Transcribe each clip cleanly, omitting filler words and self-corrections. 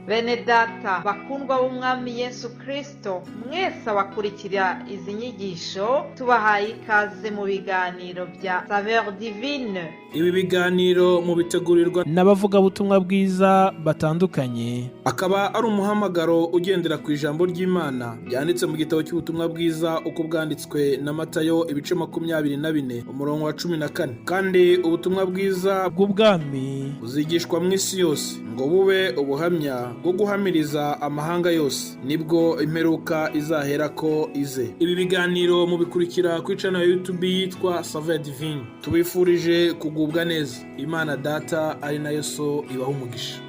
Bene data bakundwa b'Umwami Yesu Kristo, mwese abakurikira izi nyigisho, tubahaye ikaze mu biganiro bya Saveur Divine. Ibi biganiro mubitegurirwa n'abavugabutumwa bwiza batandukanye. Akaba ari umuhamagaro ugendera ku ijambo ry'Imana ryanditse mu gitabo cy'ubutumwa bwiza uko bwanditswe na Matayo, ibice 24, umurongo wa 14. Kandi ubutumwa bwiza bw'ubwami buzigishwa mu isi yose ngo bube ubuhamya bwo guhamiriza amahanga yose, nibwo imperuka izaherako ize. Ibi biganiro mubikurikira ku channel ya YouTube yitwa Saveur Divine. Tubifurije kugubwa neza. Imana Data ari nayo So ibaha umugisha.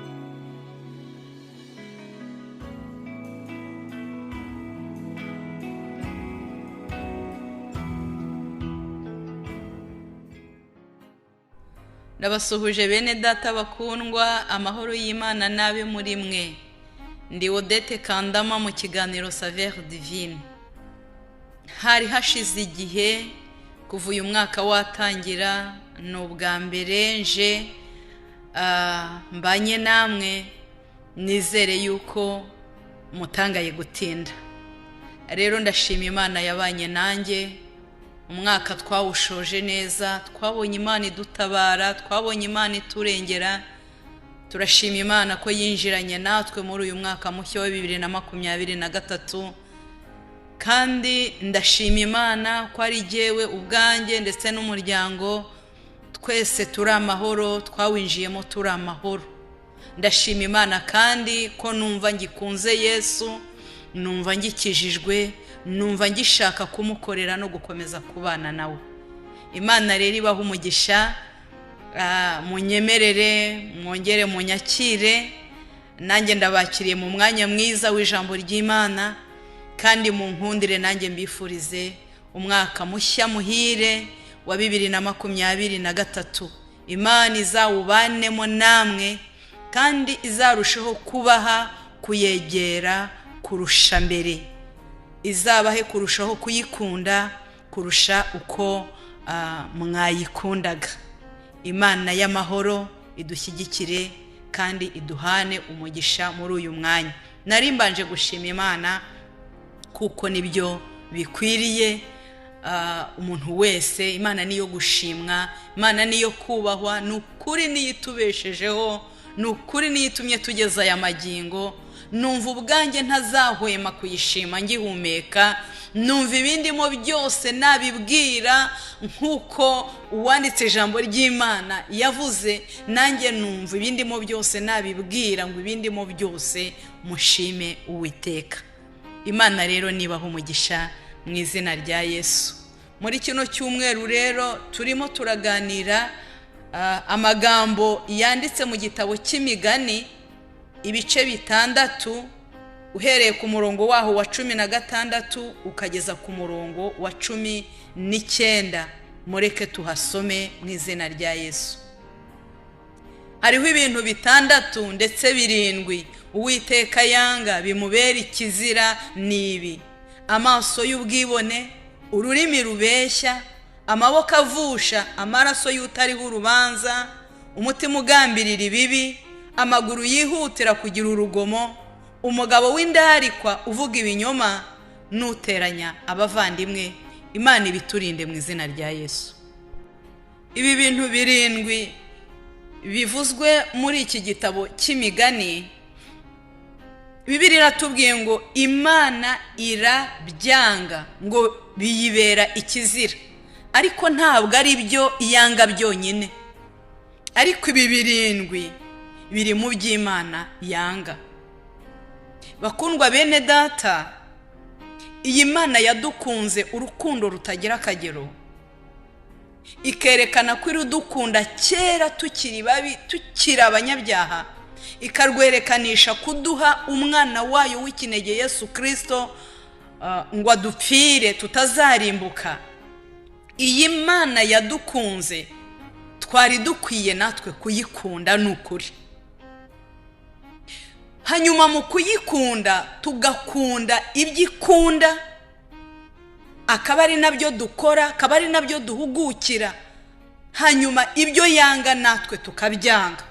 Ndabasuhuje bene data bakundwa, amahoro y'Imana n'abe muri mwe. Ndi Odette Kandama mu kiganiro Saveur Divine. Hari hashize igihe kuva uyu mwaka watangira, ni ubwa mbere nje mbanye namwe, nizere yuko mutangaye gutinda. Rero ndashima Imana yabanye nanjye, umwaka twawushoje neza, twabonye Imana idutabara, twabonye Imana iturengera. Turashima Imana ko yinjiranye natwe muri uyu mwaka mushya wa 2023. Kandi ndashima Imana ko ari jyewe ubwanjye ndetse n'umuryango twese turi amahoro, twawinjiyemo turi amahoro. Ndashima Imana kandi ko numva ngikunze Yesu, numva ngikijijwe, numva ngishaka kumukorera no gukomeza kubana nawe. Imana rero ibaha umugisha, munyemerere mwongere munyakire, nanjye ndabakiriye mu mwanya mwiza w'ijambo ry'Imana, kandi munkundire nanjye mbifurize umwaka mushya muhire wa 2023. Imana izawubanemo namwe kandi izarushaho kubaha kuyegera kurusha mbere, izabahe kurushaho kuyikunda kurusha uko mwayikundaga. Imana y'amahoro idushyigikire kandi iduhane umugisha muri uyu mwanya. Nari mbanje gushima Imana kuko nibyo bikwiriye umuntu wese. Imana niyo gushimwa, Imana niyo kubahwa, ni ukuri niyo itubeshejeho, ni ukuri niyo itumye tugeza aya magingo. Numva ubwanjye ntazahwema kuyishima ngihumeka, numva ibindimo byose nabibwira nk'uko uwanditse ijambo ry'Imana yavuze, nanjye numva ibindimo byose nabibwira ngo ibindimo byose mushime Uwiteka. Imana rero nibaha umugisha mu izina rya Yesu. Muri kino cyumweru rero turimo turaganira amagambo yanditse mu gitabo cy'Imigani, ibice 6, uhereye ku murongo waho wa 16 ukageza ku murongo wa 19. Mureke tuhasome mu izina rya Yesu. Hariho ibintu 6 ndetse 7 Uwiteka yanga bimubera ikizira, ni ibi: amaso y'ubwibone, ururimi rubeshya, amaboko avusha amaraso y'utariho urubanza, umutima ugambirira ibibi, amaguru yihutira kugira urugomo, umugabo w'indarikwa uvuga ibinyoma, n'uteranya abavandimwe. Imana ibiturinde mu izina rya Yesu. Ibi bintu 7 bivuzwe muri iki gitabo cy'Imigani, Bibiliya iratubwiye ngo Imana irabyanga, ngo biyibera ikizira. Ariko ntabwo ari byo iyanga byonyine, ariko ibi 7 biri mu by'Imana yanga. Bakundwa bene data, iyi Mana yadukunze urukundo rutagira akagero, ikerekana ko irudukunda kera tukiri babi, tukiri abanyabyaha, ikarwerekanisha kuduha umwana wayo w'ikinege Yesu Kristo, ngo adupfire tutazarimbuka. Iyi Mana yadukunze, twari dukwiye natwe kuyikunda, ni ukuri. Hanyuma mu kuyikunda tugakunda ibyo ikunda, akaba ari nabyo dukora, akaba ari nabyo duhugukira. Hanyuma ibyo yanga natwe tukabyanga.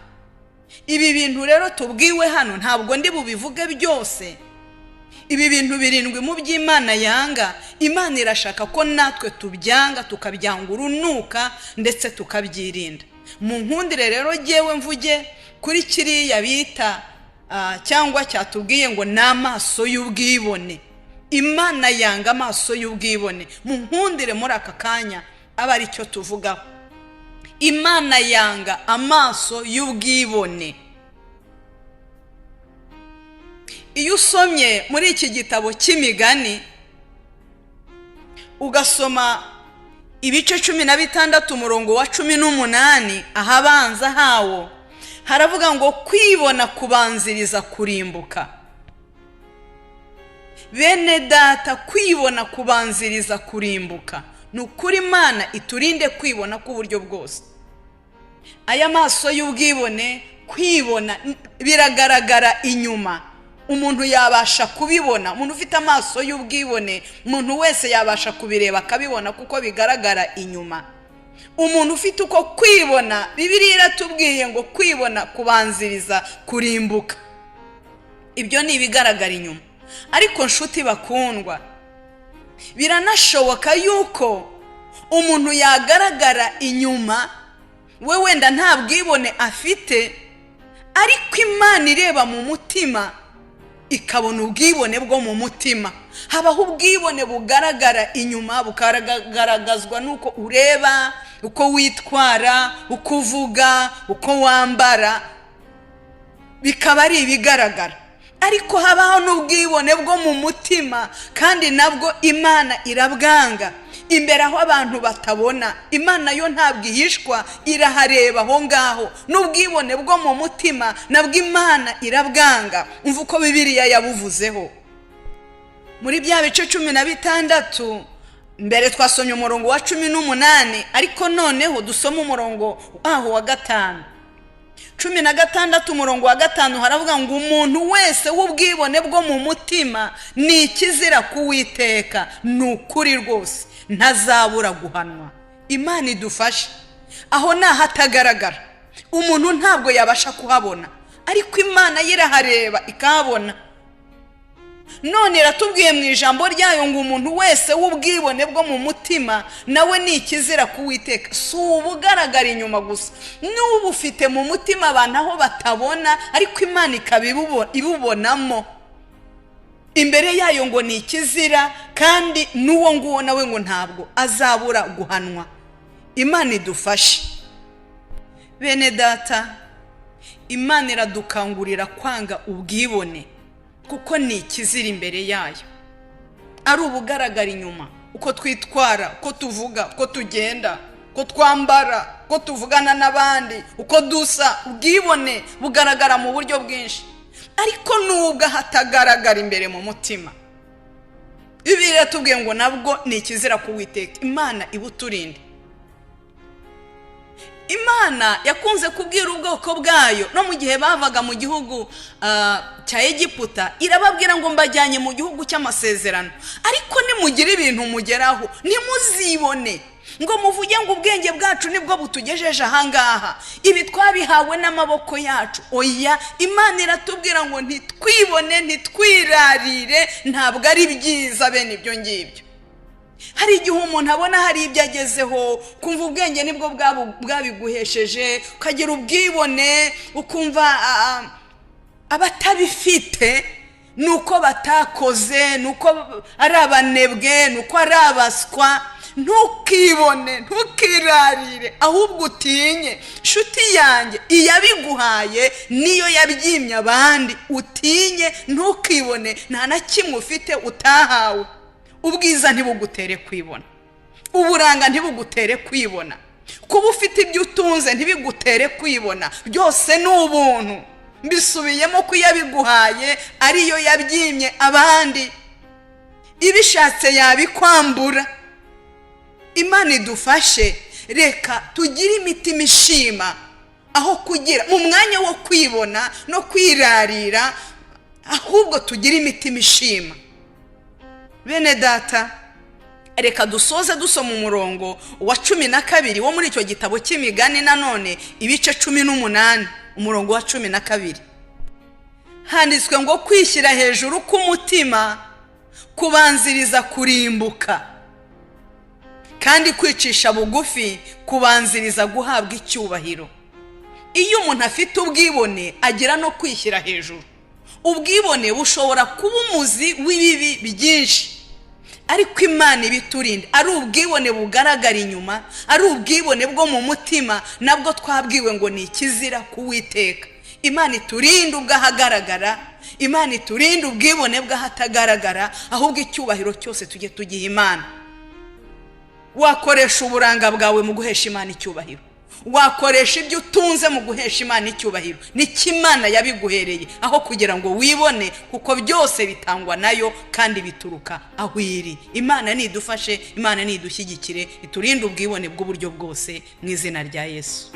Ibi bintu rero tubwiwe hano ntabwo ndi bubivuge byose. Ibi bintu 7 mu by'Imana yanga, Imana irashaka ko natwe tubyanga, tukabyanga urunuka ndetse tukabyirinda. Mu nkundire rero jyewe mvuge kuri kiriya bita cyangwa cyatubwiye ngo ni amaso y'ubwibone. Imana yanga amaso y'ubwibone. Mu nkundire muri aka kanya aba ari cyo tuvugaho. Imana yanga amaso y'ubwibone. Iyo usomye muri iki gitabo cy'imigani ugasoma ibice 16 umurongo wa 18 ahabanza hawo haravuga ngo kwibona kubanziriza kurimbuka. Bene data, kwibona kubanziriza kurimbuka. Ni ukuri Imana iturinde kwibona k'uburyo bwose. Aya maso y'ubwibone, kwibona biragaragara inyuma, umuntu yabasha kubibona. Umuntu ufite amaso y'ubwibone, umuntu wese yabasha kubireba akabibona kuko bigaragara inyuma. Umuntu ufite uko kwibona, Bibiliya iratubwiye ngo kwibona kubanziriza kurimbuka. Ibyo ni ibigaragara inyuma. Ariko nshuti bakundwa, biranashoboka yuko umuntu yagaragara inyuma we wenda nta bwibone afite, ariko Imana ireba mu mutima ikabona ubwibone bwo mu mutima. Habaho ubwibone bugaragara inyuma, bukagaragazwa n'uko ureba, uko witwara, uko uvuga, uko wambara, bikaba ari ibigaragara. Ariko habaho n'ubwibone bwo mu mutima, kandi nabwo Imana irabwanga. Imbere aho abantu batabona, Imana yo ntabwo ihishwa, irahareba aho ngaho. N'ubwibone bwo mu mutima nabwo Imana irabwanga. Umva uko Bibiliya yabuvuzeho muri bya bice 16. Mbere twasomye umurongo wa 18, ariko noneho dusome umurongo waho wa 5. 16 umurongo wa 5 haravuga ngo umuntu wese w'ubwibone bwo mu mutima ni ikizira kuwiteka, ni ukuri rwose ntazabura guhanwa. Imana idufashe. Aho ni ahatagaragara, umuntu ntabwo yabasha kuhabona, ariko Imana yo irahareba ikahabona. None iratubwiye mu ijambo ryayo ngo umuntu wese w'ubwibone bwo mu mutima nawe ni ikizira kuwiteka. Si ubugaragara inyuma gusa, n'ubu ufite mu mutima abantu aho batabona, ariko Imana ikaba ibubonamo imbere yayo ngo ni ikizira, kandi n'uwo nguwo nawe ngo ntabwo azabura guhanwa. Imana idufashe. Bene data, Imana iradukangurira kwanga ubwibone kuko ni ikizira imbere yayo. Ari ubugaragara inyuma, uko twitwara, uko tuvuga, uko tugenda, uko twambara, uko tuvugana n'abandi, uko dusa, ubwibone bugaragara mu buryo bwinshi. Ariko nubwo hatagaragara imbere mu mutima, Bibiliya iratubwiye ngo nabwo ni ikizira kuwiteka. Imana ibuturinde. Imana yakunze kubwira ubwoko bwayo no mu gihe bavaga mu gihugu cya Egiputa, irababwira ngo mbajyanye mu gihugu cy'amasezerano, ariko nimugira ibintu mugeraho ntimuzibone ngo muvuge ngo ubwenge bwacu nibwo butugejeje ahangaha, ibi twabihawe n'amaboko yacu. Oya, Imana iratubwira ngo ntitwibone, ntitwirarire, ntabwo ari byiza bene ibyo ngibyo. Hari igihe umuntu abona hari ibyo agezeho, ukumva ubwenge nibwo bwabiguhesheje, ukagira ubwibone, ukumva abatabifite ni uko batakoze, ni uko ari abanebwe, ni uko ari abaswa. Ntukibone, ntukirarire, ahubwo utinye. Nshuti yanjye, iyabiguhaye niyo yabyimye abandi. Utinye, ntukibone, nta na kimwe ufite utahawe. Ubwiza ntibugutere kwibona, uburanga ntibugutere kwibona, kuba ufite ibyo utunze ntibigutere kwibona. Byose ni ubuntu. Mbisubiyemo ko iyabiguhaye ariyo yabyimye abandi, ibishatse yabikwambura. Imana idufashe. Reka tugire imitima ishima aho kugira mu mwanya wo kwibona no kwirarira, ahubwo tugire imitima ishima. Bene data, reka dusoze dusoma umurongo wa 12 wo muri icyo gitabo cy'imigani, nanone ibice 18. umurongo wa 12, handitswe ngo: "Kwishyira hejuru k'umutima kubanziriza kurimbuka, kandi kwicisha bugufi kubanziriza guhabwa icyubahiro." Iyo umuntu afite ubwibone, agira no kwishyira hejuru. Ubwibone bushobora kuba umuzi w'ibibi byinshi, ariko Imana ibiturinda. Ari ubwibone bugaragara inyuma, ari ubwibone bwo mu mutima, nabwo twabwiwe ngo ni ikizira kuwiteka. Imana iturinde ubw'ahagaragara, Imana iturinde ubwibone bw'ahatagaragara, ahubwo icyubahiro cyose tujye tugiha Imana. Wakoresha uburanga bwawe mu guhesha Imana icyubahiro, wakoresha ibyo utunze mu guhesha Imana icyubahiro, nicyo Imana yabiguhereye, aho kugira ngo wibone, kuko byose bitangwa nayo kandi bituruka aho iri. Imana nidufashe, Imana nidushyigikire, iturinde ubwibone bw'uburyo bwose, mu izina rya Yesu.